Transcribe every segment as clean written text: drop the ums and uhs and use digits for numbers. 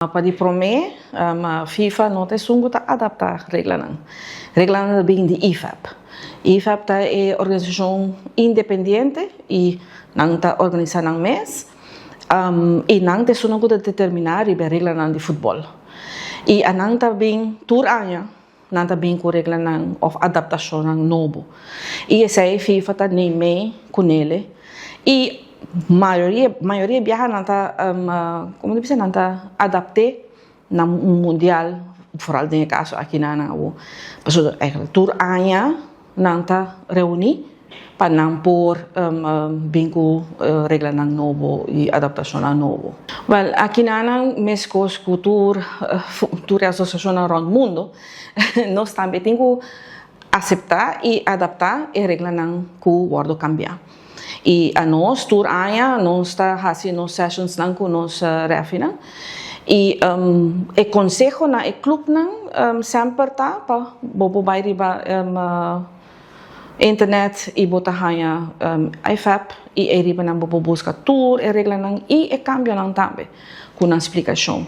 Pa di promé, FIFA no ta esun ku ta adaptá reglanan. Reglanan ta bin di IFAB. IFAB ta e organisashon independiente i nan ta organisá nan mes i nan ta esunnan ku ta determiná riba e reglanan di futbòl. I anan ta bin tur aña nan ta bin ku reglanan òf adaptashonnan nobo. I esei FIFA ta neim'é ku nele i mayoria mayoria biaha nan ta komo ta bisa nan ta adapt'é na un mundial foral den e kaso aki nan awor pasobra eigenlijk tur aña nan ta reuní pa nan por bin ku reglanan nobo i adaptashonnan nobo. Wèl aki nan meskos ku tur tur e asosiashonnan rònt mundu nos tambe tin ku aseptá i adaptá e reglanan ku wòrdu kambiá. I anos tur aña nos ta hasi nos sessionsnan ku nos rèfinan i e konseho na e klupnan semper ta pa bo por bai riba internet i bo ta haña IFAB i ei riba nan bo por buska tur e reglanan i e kambionan tambe ku nan splikashon.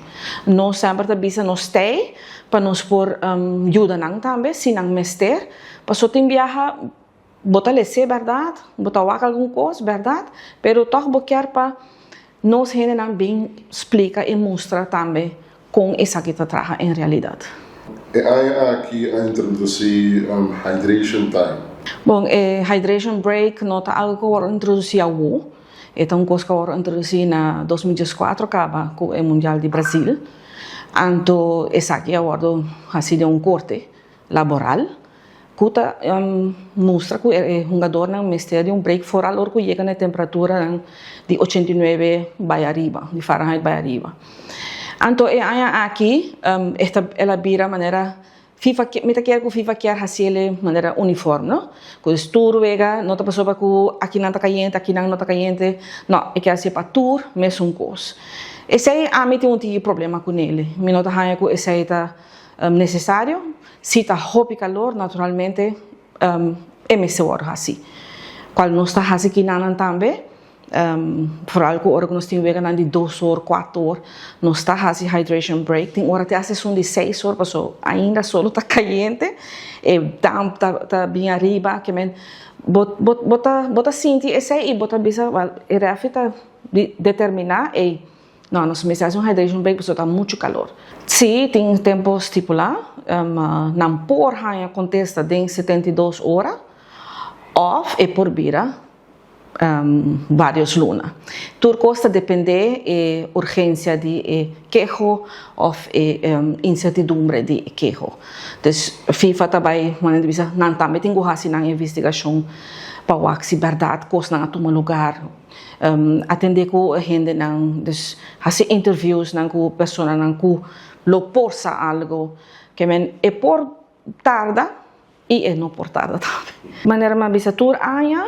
Nos semper ta bisa nos t'ei pa nos por yuda nan tambe si nan mester pasobra tin biaha bo ta les'é bèrdat, bo ta wak algun kos bèrdat, pero tòg bo kier pa nos hendenan bin splika i mustra tambe kon esaki ta traha en realidat. E aña aki a introdusí hydration time. Bon, e hydration break no ta algu ku a wòrdu introdusí awor. E ta un kos ku a wòrdu introdusí na 2014 kaba ku e Mundial di Brazil. Anto esaki a wòrdu hasí den un korte laboral ku ta mustra ku e hungadornan mester di un break foral ora ku yega na e temperaturanan di 89 bai ariba, di Fahrenheit bai ariba. Anto e aña aki el a bira manera FIFA mi ta kere ku FIFA kier hasiel manera uniform no, ku es tur wega no ta pasobra ku akinan ta kayente akinan no ta kayente no e kier hasié pa tur mesun kos. Esei ami tin un tiki problema kunel, mi no ta haña ku esei ta Necesario, si ta hopi calor naturalmente e mester worde haci. Cual nos ta haci kinanan tambe, vooral cu ora cu nos tin weganan di dos or, cuatro or, nos ta haci hydration break. Tin ora te haci esun di seis or paso ainda solo ta cayente, e damp ta bin ariba, ke men bo bo ta bo ta sinti esey y bo ta bisa wel e refri ta determina ey. No, nos mester haci un hydration break pasobra ta mucho calor. Si, tin tempo stipula. Nan por haña contesta den 72 ora of e por bira varios luna. Tur cos ta depende e urgencia di e keho of e incertidumbre di e keho. Dus FIFA ta bay, manera di bisa, nan tambe tin cu haci nan investigacion pa wak si berdad cosnan a tuma lugar. Atendé ku hendenan, dus hasi interviewsnan ku personanan ku lo por sa algo. Ke men e por tarda i e no por tarda tambe. Manera mi a bisa tur aña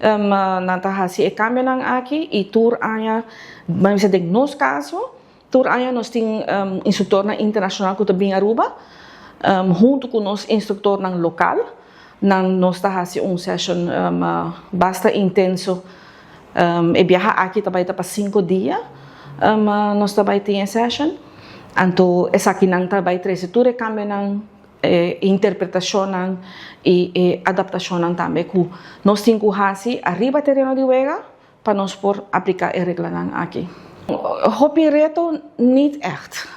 nan ta hasi e kambionan aki i tur aña, mi a bisa den nos kaso, Tur aña nos tin instruktornan internashonal ku ta bin Aruba huntu ku nos instruktornan lokal. Nan nos ta hasi un seshon basta intenso. E biaha aki ta bai ta pa sinku dia nos ta bai tin e seshon. Anto esakinan ta bai trese tur e kambionan, e interpretashonnan i e adaptashonnan tambe ku nos tin ku hasi ariba tereno di wega. Pa nos por aplica e reglanan aki. Hopi reto? Niet echt.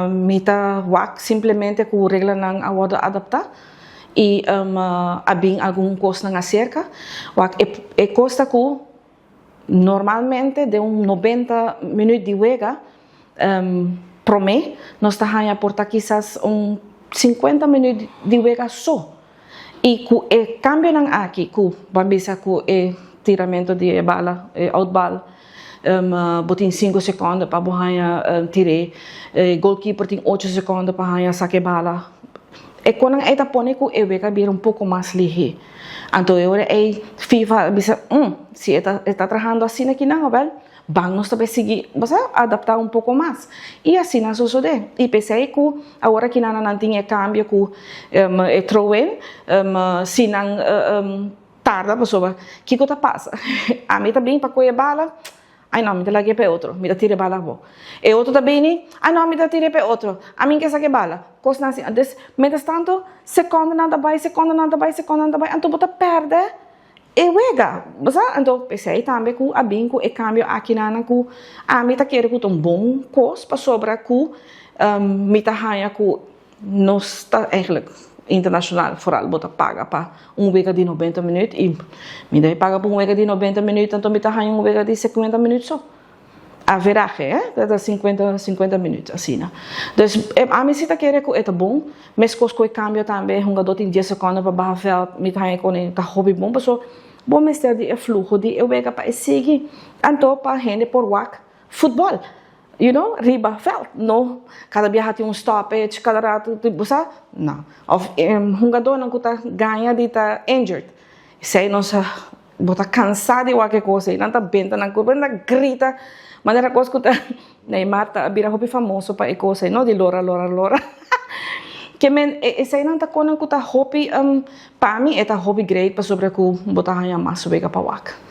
Mi ta wak simplemente cu reglanan a wordo adapta y a bin algun cosnan acerca. Wak e cos ta cu normalmente den un 90 minuut di wega prome nos ta haya por ta kisas un 50 minuut di wega so. I ku e kambionan aki ku ban bisa ku e tiramento di e bala, e outbal, bo tin sinku sekònde pa bo haña tir'é, e goalkeeper tin ocho sekònde pa haña saka e bala. E konan ei ta pone ku e wega bira un poko mas lihé. Anto e ora ei FIFA a bisa, si e ta e ta trahando asina kinan, awèl Ban nos ta bay sigui, bo sa, adapta un poco mas. Y asina a sosode. Y p'esey cu awor aki nan nan tin e cambio cu e throw-in, si nan tarda pasobra kico ta pasa? Ami ta bin pa coge bala. Ai no, mi ta lag'é pa e otro, mi ta tira e bala abou. E otro ta bini, ai no, mi ta tir'é pa e otro, ami ke saka e bala. Kosnan asin. Antes, mientras tanto, sekondanan ta bai, sekondanan ta bai, sekondanan ta bai, anto bo ta pèrdè e wega. Bo sa? Anto, p'esei tambe ku a bin ku e kambio akinanan ku ami ta kere ku ta un bon kos pasobra ku mi ta haña ku Nos ta eigenlijk internacional, vooral bo ta paga pa un wega di 90 minuut y mi debe paga pa un wega di 90 minuut anto mi ta haña un wega di 50 minuut so. Averahe eh, ta ta 50, 50 minuut asina. Dus ami si ta kere ku e ta bon, meskos ku e kambio tambe e hungadó tin dies sekondo pa baha vèlt, mi ta haña ku ta hopi bon paso bo mester di e fluho di e wega pa e sigui anto pa hende por wak futbòl. You know, riba veld. No cada biaha tin un stoppage, cada rato tin, bo sa? No. Of hungadornan cu ta gaña di ta injured. Esey nos a, bo ta cansa di wak e cos ey. Nan ta benta nan curpa, nan ta grita manera cos cu ta, Neymar ta a bira hopi famoso pa e cos ey, no? Di lora, lora, lora. Ke men, eseynan ta conan cu ta hopi, pa mi e ta hopi great pasobra cu bo ta haña mas wega pa wak.